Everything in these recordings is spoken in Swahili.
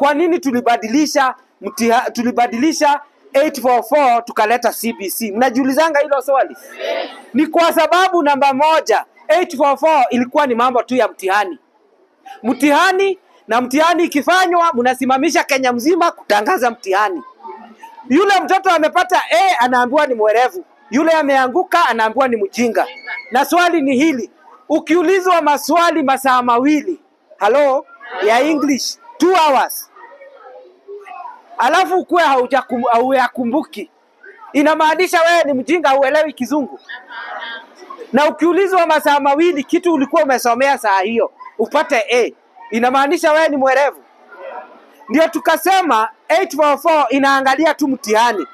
Kwa nini tulibadilisha tulibadilisha 844 tukaleta CBC? Mnajiulizanga hilo swali? Ni kwa sababu namba moja, 844 ilikuwa ni mambo tu ya mtihani. Mtihani, na mtihani ikifanywa mnasimamisha Kenya mzima kutangaza mtihani. Yule mtoto amepata A anaambiwa ni mwerevu, yule ameanguka anaambiwa ni mjinga. Na swali ni hili, ukiulizwa maswali masaa mawili, halo, ya English 2 hours, alafu ukuwe hauyakumbuki, inamaanisha wewe ni mjinga, hauelewi Kizungu. Na ukiulizwa masaa mawili kitu ulikuwa umesomea saa hiyo upate A, inamaanisha wewe ni mwerevu. Ndio tukasema 844 inaangalia tu mtihani.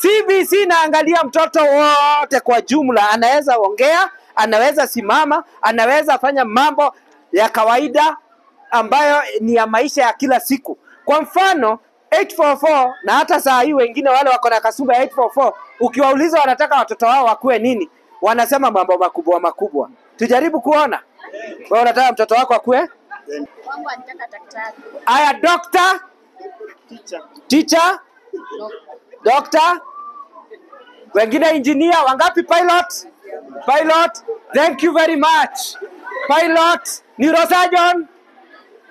CBC inaangalia mtoto wote kwa jumla, anaweza ongea, anaweza simama, anaweza fanya mambo ya kawaida ambayo ni ya maisha ya kila siku. Kwa mfano 844, na hata saa hii wengine wale wako na kasumba ya 844, ukiwauliza wanataka watoto wao wakuwe nini, wanasema mambo makubwa makubwa. Tujaribu kuona. Wewe unataka mtoto wako akue? Wangu anataka daktari. Aya, doctor, teacher, doctor, wengine engineer, wangapi pilot? Pilot, thank you very much. Pilot, neurosurgeon,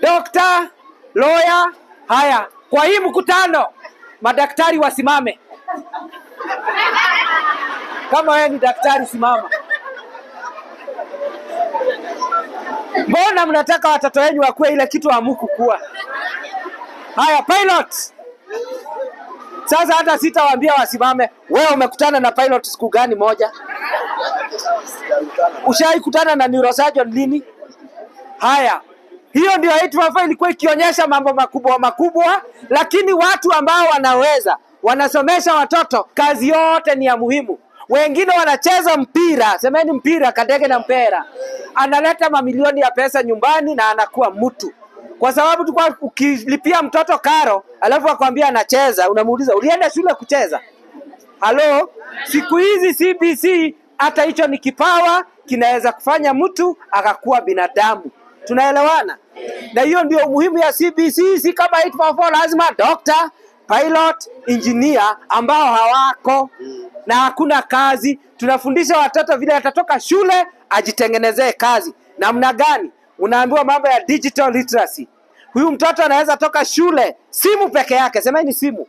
doctor, lawyer. Haya, kwa hii mkutano madaktari wasimame. Kama wewe ni daktari simama. Mbona mnataka watoto wenu wakuwe ile kitu hamuku kuwa? Haya, pilot. Sasa hata sitawaambia wasimame. Wewe umekutana na pilot siku gani moja? Ushaikutana na neurosurgeon lini? Haya, hiyo ndio 844 ilikuwa ikionyesha mambo makubwa makubwa, lakini watu ambao wanaweza wanasomesha watoto, kazi yote ni ya muhimu. Wengine wanacheza mpira, semeni mpira, kadege na mpera, analeta mamilioni ya pesa nyumbani na anakuwa mtu. Kwa sababu tu kwa ukilipia mtoto karo alafu akwambia anacheza, unamuuliza ulienda shule kucheza? Halo, siku hizi CBC hata hicho ni kipawa kinaweza kufanya mtu akakuwa binadamu. Tunaelewana? Na hiyo ndio umuhimu ya CBC. Si kama 844 lazima doctor, pilot, engineer ambao hawako na hakuna kazi. Tunafundisha watoto vile atatoka shule ajitengenezee kazi. Namna gani? Unaambiwa mambo ya digital literacy. Huyu mtoto anaweza toka shule simu peke yake, semeni simu.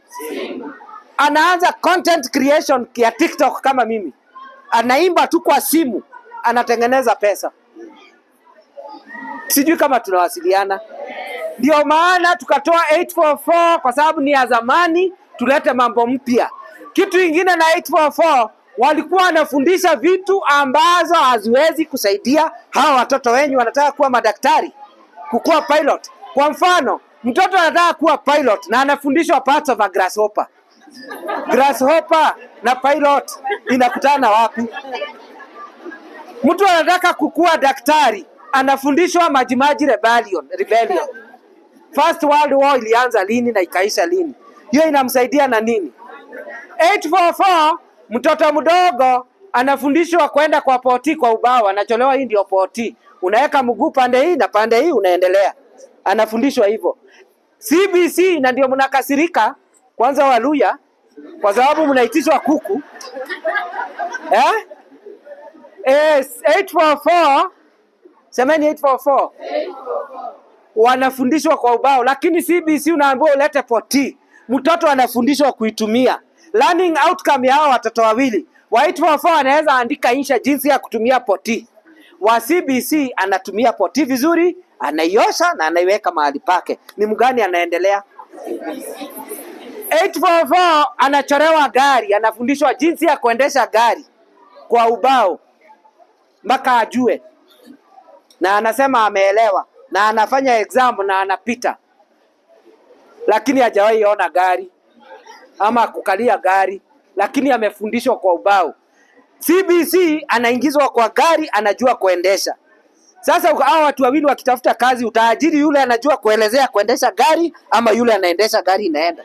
Anaanza content creation ya TikTok kama mimi. Anaimba tu kwa simu, anatengeneza pesa. Sijui kama tunawasiliana. Ndio maana tukatoa 844 kwa sababu ni ya zamani, tulete mambo mpya. Kitu ingine na 844 walikuwa wanafundisha vitu ambazo haziwezi kusaidia hawa watoto wenyu wanataka kuwa madaktari, kukuwa pilot. Kwa mfano, mtoto anataka kuwa pilot na anafundishwa parts of a grasshopper. Grasshopper na pilot inakutana wapi? Mtu anataka kukuwa daktari anafundishwa Majimaji Rebellion. First World War ilianza lini na ikaisha lini? Hiyo inamsaidia na nini? 844 mtoto mdogo anafundishwa kwenda kwa poti kwa ubao, anacholewa hii ndio poti. Unaweka mguu pande hii na pande hii unaendelea. Anafundishwa hivyo. CBC, na ndio mnakasirika kwanza Waluya kwa sababu mnaitishwa kuku. Eh? 844, semeni 844. Wanafundishwa kwa ubao, lakini CBC unaambiwa ulete poti. Mtoto anafundishwa kuitumia. Learning outcome ya hao watoto wawili, wa 844 anaweza andika insha jinsi ya kutumia poti. Wa CBC anatumia poti vizuri, anaiosha na anaiweka mahali pake. Ni mgani anaendelea? 844 anachorewa gari, anafundishwa jinsi ya kuendesha gari kwa ubao mpaka ajue, na anasema ameelewa na anafanya exam na anapita, lakini hajawahi ona gari ama kukalia gari, lakini amefundishwa kwa ubao. CBC anaingizwa kwa gari, anajua kuendesha. Sasa hao watu wawili wakitafuta kazi, utaajiri yule anajua kuelezea kuendesha gari ama yule anaendesha gari inaenda?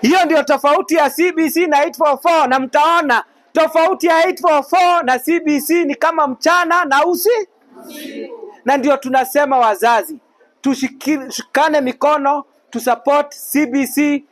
Hiyo ndio tofauti ya CBC na 844, na mtaona tofauti ya 844 na CBC ni kama mchana na usi. Na ndio tunasema wazazi, Tushikane mikono, tusupport CBC.